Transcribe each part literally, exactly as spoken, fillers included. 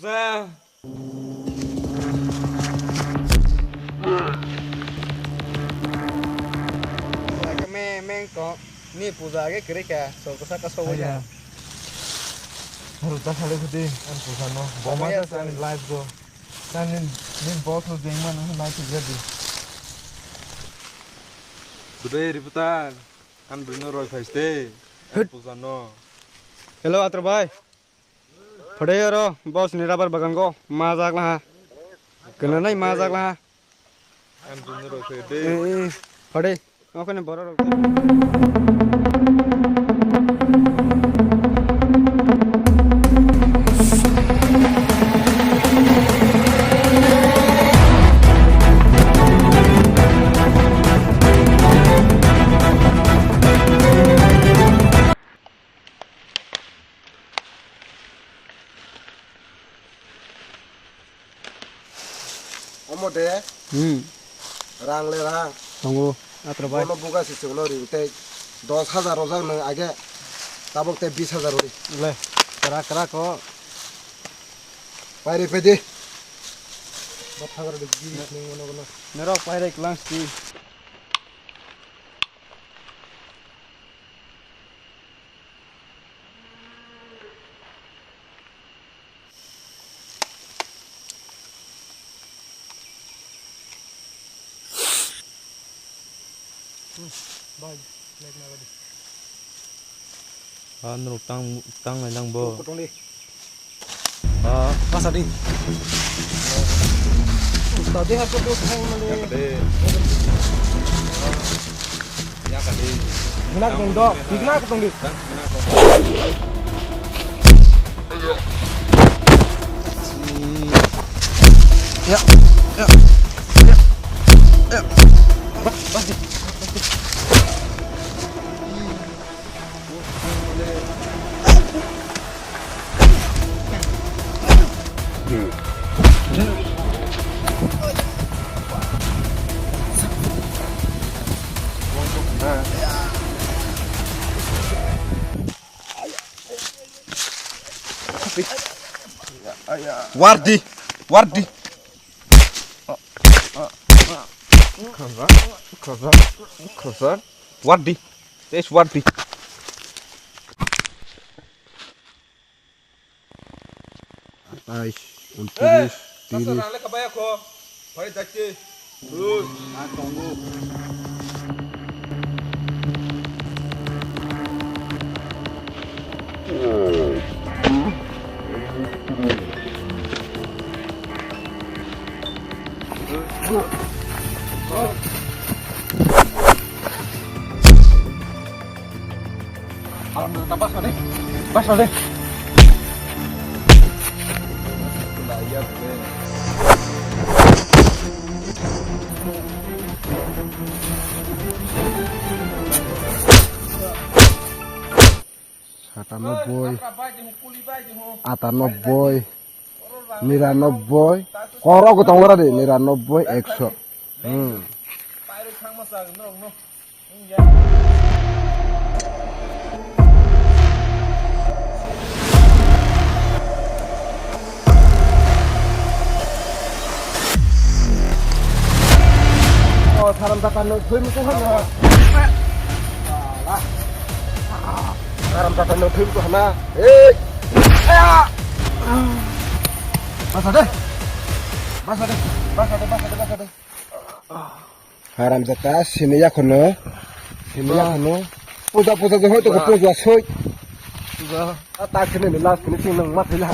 Meng, meng tong ni puja age kwrwi kha, so kwsa ka so. Aya. Haru ta khale khudi, an puja no. Boma ta ani life go. Tan nin, nin boss no jengma no nai tu jadi. Today riputan, an bino roi phaiste. An puja no. Hello, Atro bhai. Photo oro boss ni rubber bagan go majak laha. Kena nai majak laha. Ang jumno rw khe de. Eh, eh, photo. Okhane borok rok. Omo de. Hmm. Rang le rang. Tongo. Atro bai. Bono buga si chwngno ring tei dos hajar rojak nang age. Tabok tei bis hajar rodi. Le. Kra kra ko. Pairi pedi. Bothagar di bis nang mono gono. Nerok pairi klang sti. Bai, light na gadi. Ah, nurok tang, tang lai nang bo. Kotong di. Ah. Masa di. Ustad di hapus dos hai mali. Ya, gede. Ya, gede. Guna kotong do, guna kotong di. Ya, ya, ya, ya. Bas, bas di. Wardi, wardi. Khazan, khazan, khazan. Wardi. Tes wardi. Atais, untris, tiris. Rang le kabaya kho. Phai dakti. Ui. A tongo. Alam na bas na de. Bas na de. Satanobboi, atanobboi, niranobboi, korok tongo ra de, niranobboi, ekso. Hmm. O, haram jata no thoi muchung hana. Haram jata no thoi muchung hana. Ei! Basa de. Basa de. Basa de, basa de, basa de. Haram jata, sini ya kono. Sini ya kono. Puja, puja, jahoi to ko puja soi. Puja. Ata kene ni last kene ting nang mat hila.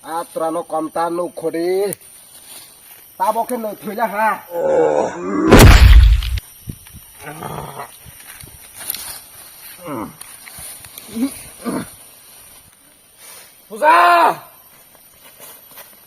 Atrano komta nuk khodi. Tabok khe nuk thwila ha. Puja!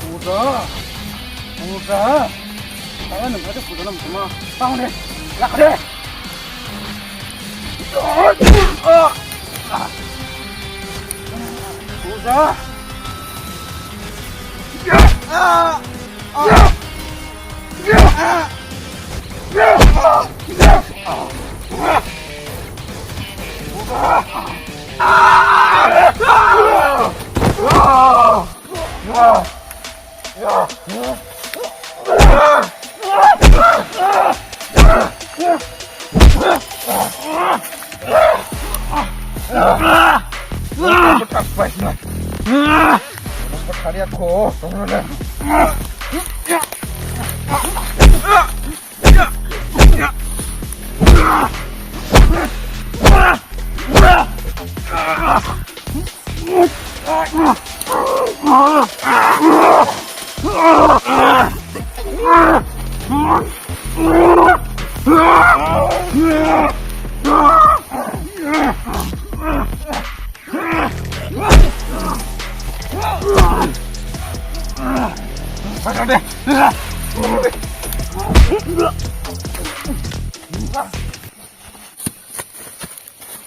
Puja. Puja. Tangan nang kata puja nang sama. Tangan deh. Lak deh. Puja.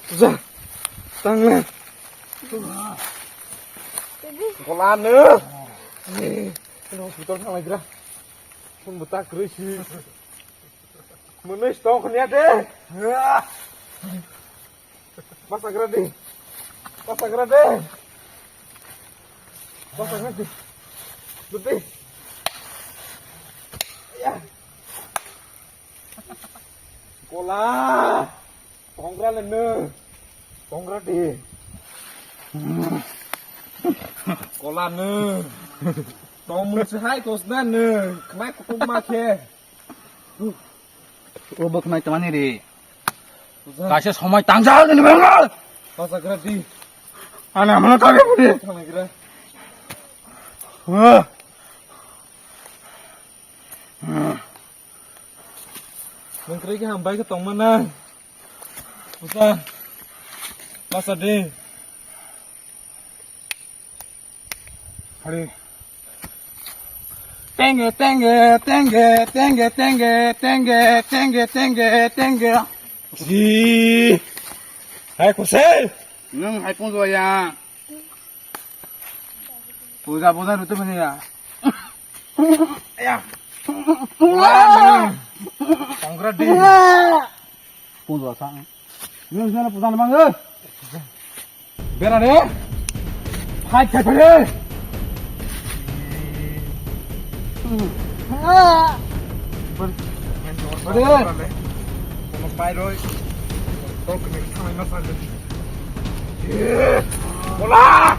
Puja, tang le. Gola no. Hospital thang lai gra. Phone bo ta kwrwi si. Mwnwi stong khnya de. Masagra de. Masagra de. Kola. Tongra le nw. Tongra di. Kola nw. Tong mung se hai kos na nw. Khnai kutung ma khe. O bo khnai tamani re. Kaisa somoi tangjak ni bang. Pasagra di. Ana mana tare budi. Thanggra. Nang krai ke hambai ke tongma nang. Pusa. Masa de. Hari. Tenge, tenge, tenge, tenge, tenge, tenge, tenge, tenge, tenge. Si. Hai kusel. Nang hai pun ya. Puja, puja rutu mani ya. Ya. Congrats di. Puja sa. Nang sana puja namang eh. Bera de. Hai, hai, hai. Bera. Kono pai roi. Tok ni thang ma sa. Bola!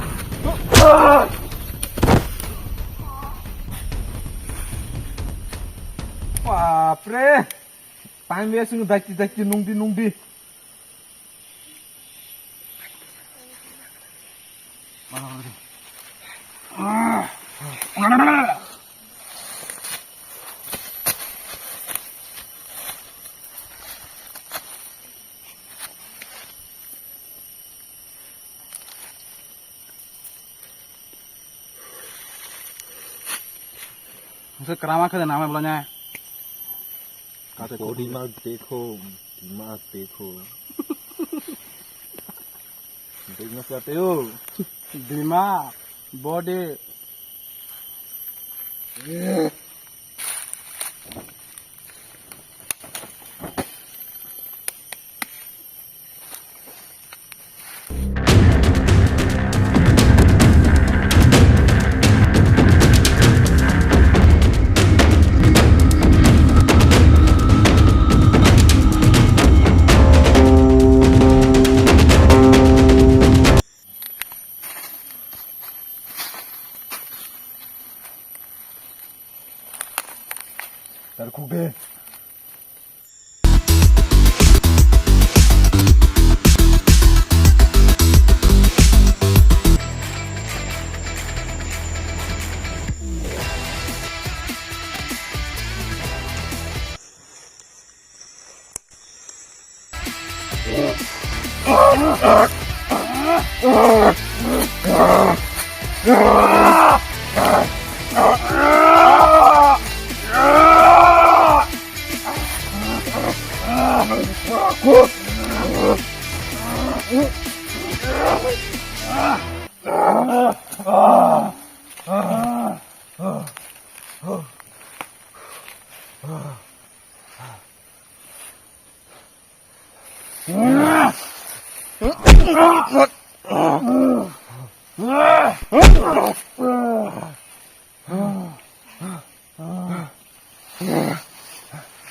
Bapre! Time waste wng dakti dakti nungdi nungdi. Masa kerama kada nama belanya. Kata kau dimak dekho, dimak dekho. Dimak kata yo. Dimak, body. Tar khuk de.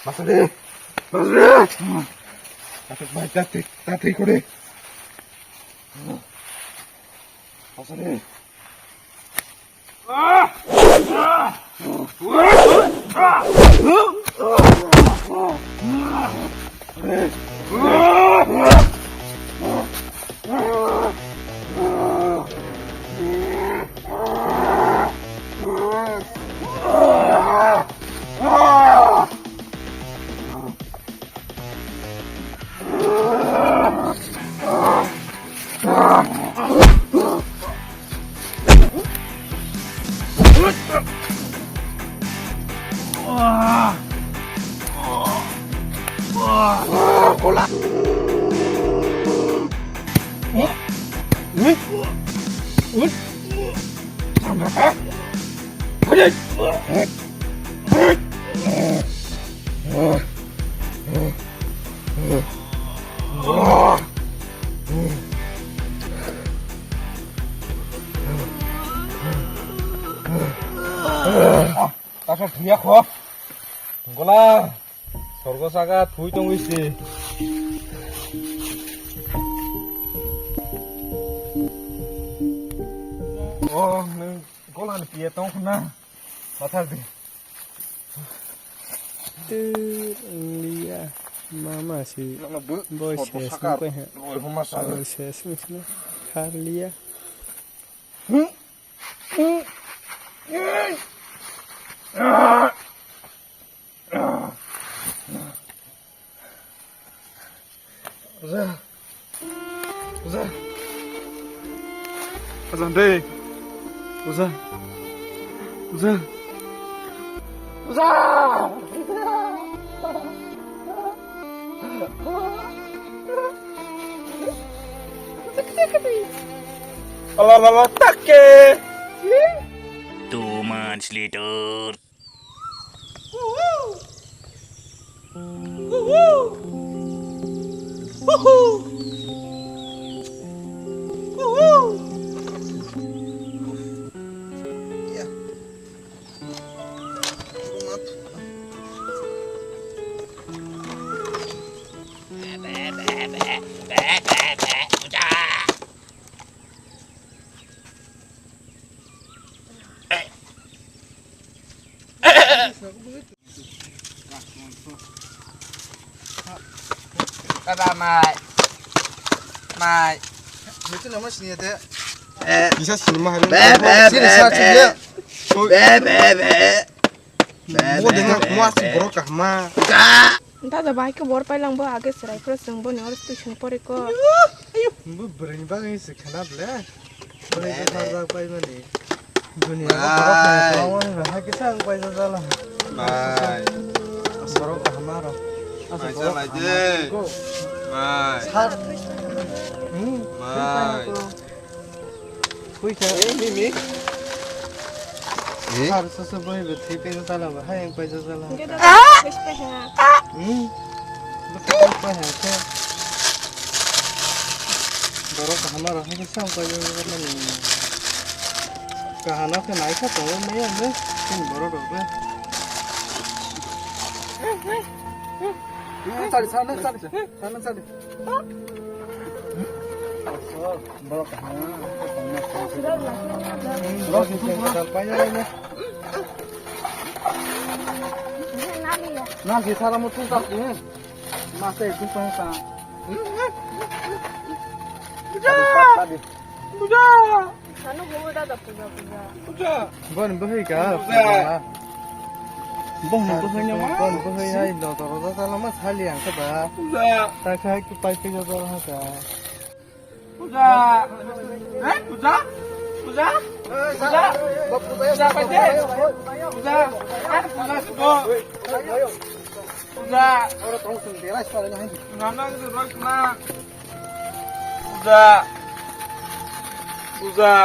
Masale! Masale! Masuk baik, tati, tati kore. Masale! Yakho. Gola. Sorgo saka thui tongwi si. Oh, nang gola ni piye tong khna. Pathar di. Twi wng liya, mama si. Nono bo boi sorgo ses saka wng koi ha. Roi homa sa. Boi ses wng sino. Khar liya. Uza. Uza. Uza de. Uza. Uza. Uza. Ala, ala, ala, take. Two months later. Baba mai. Mai. Itu nama sini ada. Bisa sini mah. Sini satu dia. Be be be. Bo dengan kuat si borok kahma. Dada bai ke bor pai lang bo age serai pro seng bo ni oro station pore ko. Bo bwrwi ni bagwi se khana ble. Bwrwi ke thar jak pai mani. Dunia ko borok nai ko wani ba ha kisa ang pai jala. Bai. Borok kahma ro. Bai jala je. Bai. Sar. Hmm. Bai. Puisa. Eh, mimi. Eh? Har susu boy be thi pe sala ba, hai, paisa sala. Hingke da, bes pe ha. Hmm. Bes pe ha ke. Borok kaham aro hai ke sang paisa sala ni. Kahana ke nai kha tongo maya me. Kin borok rok be. Sari, sari, sari, sari, sari. Borok kaham. Borok kaham. Nasi sara mo tung tak ni. Masa itu pun sang. Puja! Puja! Sano gua udah ada puja, puja. Puja! Bon, bahai ka? Puja! Bon, bahai nama? Bon, bahai hai, lo, lo, lo, lo, lo, mas hali ang ka ba? Puja! Tak hai ku pai pi lo, lo, lo, ka. Puja! Eh, puja? Puja? Puja? Puja, pai de? Puja! Eh, puja, siko! Puja! Nana, kita roi kena. Puja! Puja!